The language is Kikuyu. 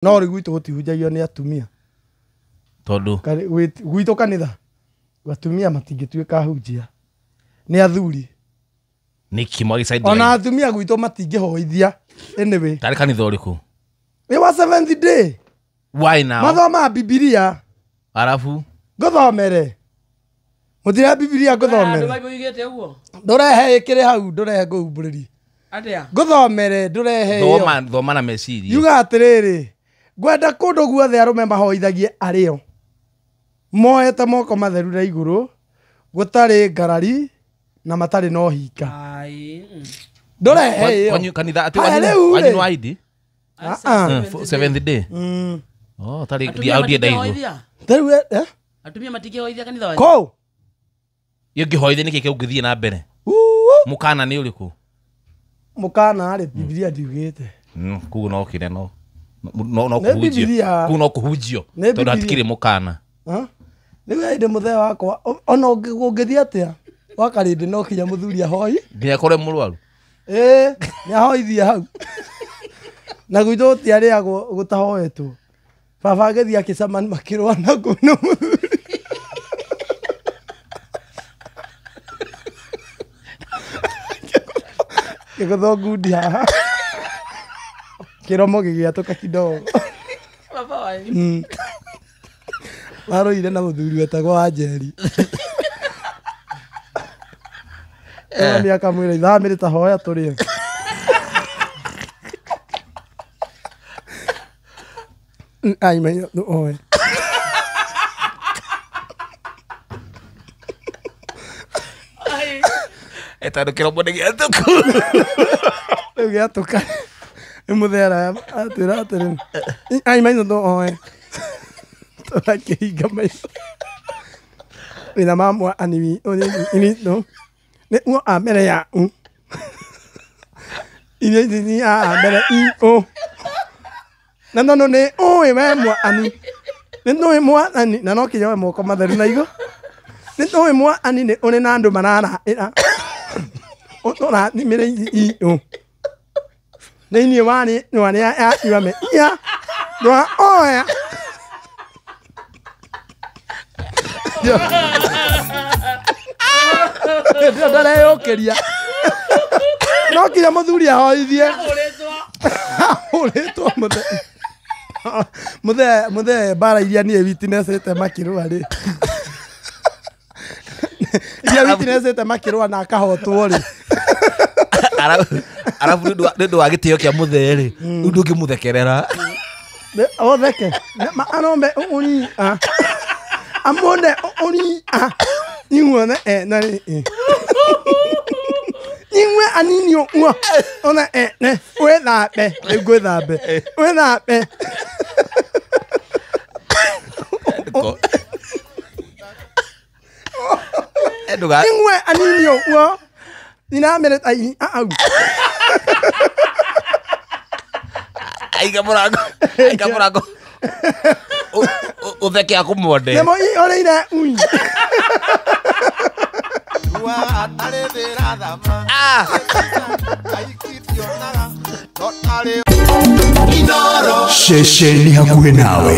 No rĩu gwitũ gũtihunjagio nĩ atumia. Tondũ Gwitũ kanitha atumia matingĩtuĩka ahunjia. Nĩ athuri. Nĩkĩ mwagi side? Ona atumia gwitũ matingĩhoithia. Anyway. Tarĩ kanitha ũrĩkũ? Nĩ wa Seventh Day. Why now? Mathoma Bibilia. Arabu ngũthomere. Mũtira Bibilia ngũthomere. Ndũrehe ĩkĩrĩ hau, ndũrehe ngũhumbũrĩrie. Atĩa? Ngũthomere, ndũrehe ĩyo. Thoma, thoma na meciria. Yuga atĩrĩrĩ, ngwenda kũndũ guothe arũme mahoithagie arĩo. Moete moko matheru na igũrũ, gũtarĩ ngarari na matarĩ na ũhinga. Ndũrehe ĩyo. Kanitha atĩ wanyu nĩ wa ID? Seventh Day. Oh, tarĩ ndienda igũrũ. Tarĩu eh? Atumia matingĩhoithia kanitha wanyu? Kũu. Iyo ngĩhoithia nĩkĩ kĩu ũngĩthiĩ na mbere? Mũkana nĩ ũrĩkũ? Mũkana rĩ, Bibilia ndiugĩte. Koguo no kĩrĩa no no kũhunjio. Koguo no kũhunjio tondũ hatikĩrĩ mũkana. Rĩu hĩndĩ mũthee wakwa ona ũngĩthiĩ atĩa wakarĩndĩ no kinya mũthuri ahoi nginya akorwo e mũrwaru. Ĩĩ, nĩ ahoithie hau. Na gwitũ gũtiarĩagwo gũtahoetwo. Baba agĩthiĩ akĩcemania makĩrũa na kũu na mũthuri. Kĩgũthwo ngundi haha. Kĩromo gĩgĩatũka kidogo. Baba wanyu. Marũire na mũthuri wetagwo Wanjeri. Mami akamwĩra ithamĩrĩ ta hoya tũrĩe. Ai mai oe. Tondũ kĩromo nĩ gĩatũku. Rĩu gĩatũka. Nĩ mũthee atwĩra atĩrĩ, ai mai no oe. Tũrakĩhinga maitho. Wĩna mamwa anini no. Nĩ uo a mbere ya u. Iria ici a mbere i o. Na no nĩ ũĩ we mwathani. Nĩ ũĩ mwathani na no kinya we moko matheru na igũ. Nĩ ũĩ mwathani nĩ ũrĩ na andũ mararahĩra. Ũtũrathimĩre i o. Thĩinĩ wa rĩĩtwa rĩa Yahshua Mesia twahoya. Ndio ndareyũkĩria. No kinya mũthuri ahoithie. Ahũrĩtwo mũthee. Mũthee mbara iria niĩ witnessĩte makĩrũa rĩ. Iria witnessĩte makĩrũa na akahotwo rĩ. Arabu nĩ ũndũ wa gĩtĩo kĩa mũthee rĩ, rĩu ndũngĩmũthekerera. Otheke. Arombe ũri a. Amone ũri a. Inyuothe ene rĩ. Inyuĩ anini ũguo. Ona ene wĩthambe. Rĩu ngwĩthambe. Wĩthambe. Inyuĩ anini ũguo. Ninamere ai au. Aiga mũrango. Aiga mũrango. Ũtheke akũmwende. Nĩmo orĩire ui. Ceceni hakuhĩ nawe.